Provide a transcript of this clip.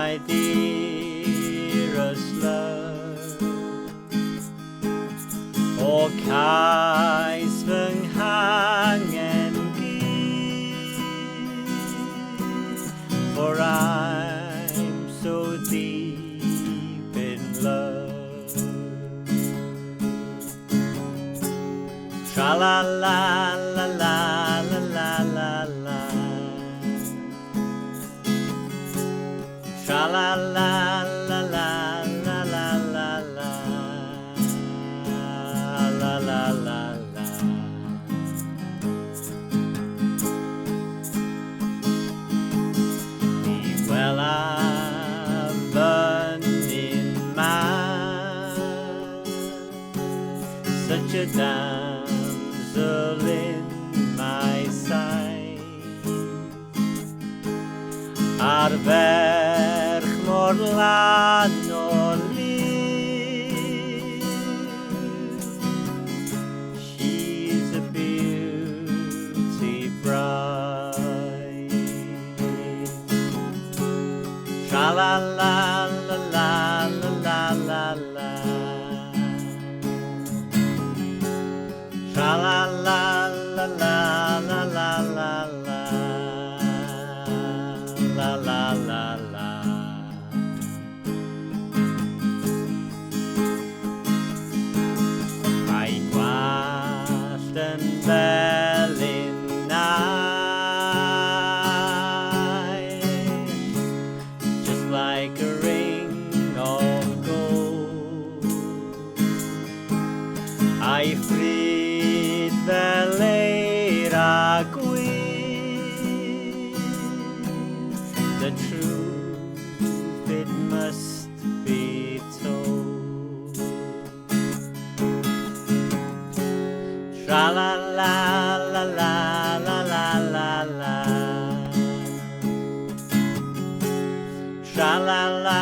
my dearest love. O cais fy nghangen gyd, for I'm so deep in love. Tra la la la la la la la la. Tra la la la la la la la la la la la la. Mi welaf yn un man, such a damsel in my sight, a'r ferch mor lan o liw. She's a beauty bright. Tra la la la la la la la la. Tra la la la la la la la la la la la la. A'i gwallt yn felyn aur, just like a ring of gold. A'i fryd fel eira gwyn, the truth it must be told. Tra la la la la la la la la. Tra la la